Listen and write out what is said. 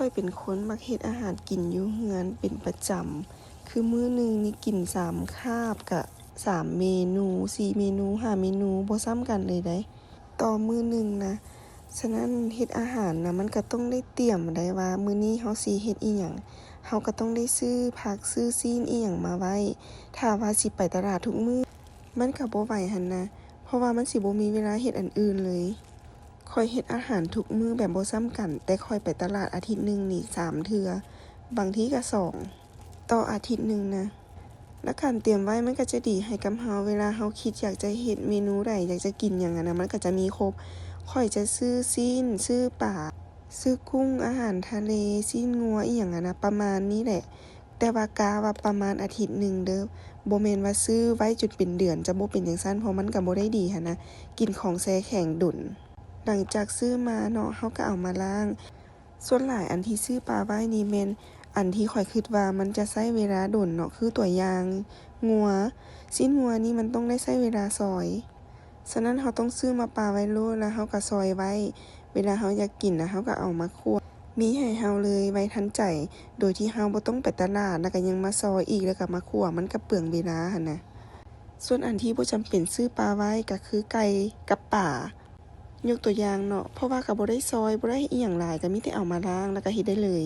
ຂ້ອຍເປັນຄົນມັກເຮັດອາຫານກິນຢູ່ເຮືອນເປັນປະຈຳ ຄືມື້ໜຶ່ງນີ້ກິນສາມຄາບ ກະສາມເມນູ ສີ່ເມນູ ຫ້າເມນູ ບໍ່ຊ້ຳກັນເລີຍໃດ ຕໍ່ມື້ໜຶ່ງນະ. ສະນັ້ນເຮັດອາຫານນະ ມັນກະຕ້ອງໄດ້ຕຽມໄດ້ວ່າ ມື້ນີ້ເຮົາຊິເຮັດອີ່ຫຍັງ ເຮົາກະຕ້ອງໄດ້ຊື້ຜັກ ຊື້ຊີ້ນອີ່ຫຍັງມາໄວ້ ຖ້າວ່າຊິໄປຕະຫຼາດທຸກມື້ ມັນກະບໍ່ໄຫວຫັ້ນນະ ເພາະວ່າມັນຊິບໍ່ມີເວລາເຮັດອັນອື່ນເລີຍ. ຂ້ອຍເຮັດອາຫານທຸກມື້ແບບບໍ່ຊ້ຳກັນ ແຕ່ຂ້ອຍໄປຕະຫຼາດອາທິດໜຶ່ງນີ້ສາມເທື່ອ ບາງທີກະສອງ ຕໍ່ອາທິດໜຶ່ງນະ. ແລະການຕຽມໄວ້ມັນກະຈະດີໃຫ້ກັບເຮົາ ເວລາເຮົາຄິດຢາກຈະເຮັດເມນູໃດ ຢາກຈະກິນຫຍັງຫັ້ນນະ ມັນກະຈະມີຄົບ. ຂ້ອຍຈະຊື້ຊີ້ນ ຊື້ປາ ຊື້ກຸ້ງ ອາຫານທະເລ ຊີ້ນງົວ ອີ່ຫຍັງຫັ້ນນະ ປະມານນີ້ແຫຼະ. ແຕ່ວ່າກະວ່າປະມານອາທິດໜຶ່ງເດີ້ ບໍ່ແມ່ນວ່າຊື້ໄວ້ຈົນເປັນເດືອນ ຈະບໍ່ເປັນຈັ່ງຊັ້ນ ເພາະມັນກະບໍ່ໄດ້ດີຫັ້ນນະ ກິນຂອງແຊ່ແຂງດົນ. ຫຼັງຈາກຊື້ມາເນາະ ເຮົາກະເອົາມາລ້າງ. ສ່ວນຫຼາຍອັນທີ່ຊື້ປາໄວ້ນີ້ແມ່ນອັນທີ່ຂ້ອຍຄິດວ່າມັນຈະໃຊ້ເວລາດົນເນາະ ຄືຕົວຢ່າງງົວ ຊີ້ນງົວນີ້ມັນຕ້ອງໄດ້ໃຊ້ເວລາຊອຍ. ສະນັ້ນເຮົາຕ້ອງຊື້ມາປາໄວ້ໂລດ ແລ້ວເຮົາກະຊອຍໄວ້ ເວລາເຮົາຢາກກິນນະ ເຮົາກະເອົາມາຂົ້ວ ມີໃຫ້ເຮົາເລີຍ ໄວທັນໃຈ ໂດຍທີ່ເຮົາບໍ່ຕ້ອງໄປຕະຫຼາດ ແລ້ວກະຍັງມາຊອຍອີກ ແລ້ວກະມາຂົ້ວ ມັນກະເປືອງເວລາຫັ້ນນະ. ສ່ວນອັນທີ່ບໍ່ຈຳເປັນຊື້ປາໄວ້ກະຄືໄກ່ກັບປາ ຍົກຕົວຢ່າງເນາະ ເພາະວ່າກະບໍ່ໄດ້ຊອຍ ບໍ່ໄດ້ເຮັດອີ່ຫຍັງຫຼາຍ ກະມີແຕ່ເອົາມາລ້າງ ແລ້ວກະເຮັດໄດ້ເລີຍ.